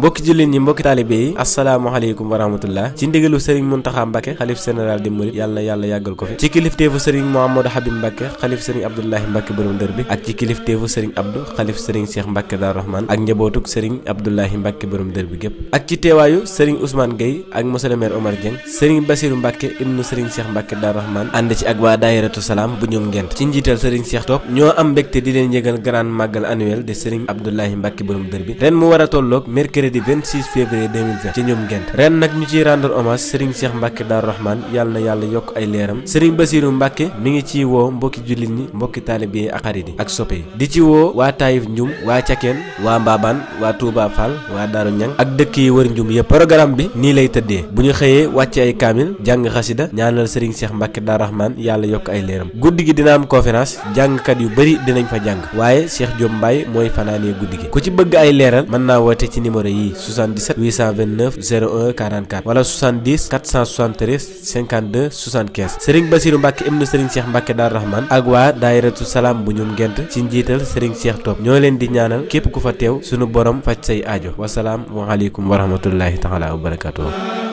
mbokki jullit ñi mbokki taalibe yi asalaamaaleykum wa rahmatullah ci ndigalu sëriñ Muntaxa Mbàkke xalif général di murit yàlla na yàlla yàggal ko fi ci kilifteefu sëriñ Mouhamadou Habib Mbàkke xalif sëriñ Abdoulahi Mbàkke borom dër bi ak ci kilifteefu sëriñ Abdou xalif sëriñ Cheikh Mbàkke Daaru Rahman ak njabootuk sëriñ Abdoulahi Mbàkke borom dër bi gépp ak ci teewaayu sëriñ Ousmane Gueye ak monsieur le maire Omar Dieng sëriñ Bassirou Mbàkke ibnu sëriñ Cheikh Mbàkke Daaru Rahman ànd ci ak waa daayiratu salaam bu ñoom ngent ci njiital sëriñ Cheikh Top ñoo am mbégte di leen yëgal grand magal annuel de sëriñ Abdoulahi Mbàkke borom dër bi ren mu war a tolloog mercredi 26 février 2020 ci ñoom ngent ren nag ñu ciy rendre hommage Serigne Cheikh Mbacke Daaru Rahman yàlla na yàlla yokk ay leeram Serigne Bassirou Mbacke mi ngi ciy woo mbokki jullit ñi mbokki taalibe yi ak xarit yi ak soppe yi di ci woo waa Taïf Njum waa Cakeen waa Mbaabaan waa Touba Fall waa Daaru Ñang ak dëkk yi wër Njum yëpp programme bi nii lay tëddee bu ñu xëyee wàcce ay kaamil jàng xasida ñaanal Serigne Cheikh Mbacke Daaru Rahman yàlla yokk ay leeram guddi gi dina am conférence jàngkat yu bëri dinañ fa jàng waaye Cheikh Diop Mbaye mooy fanaanee guddi gi ku ci bëgg ay leeral mën naa woote ci numéro yi 77 829 01 44 wala 70 473 52 75 Serigne Bassirou Mbacke ibnu Serigne Cheikh Mbacke Daaru Rahman ak waa daayiratu salaam bu ñum ngent ci njiital Serigne Cheikh Top ñoo leen di ñaanal képp ku fa teew sunu borom faj say aajo wasalaam wa aleykum wa rahmatullahi taala wa barakatuh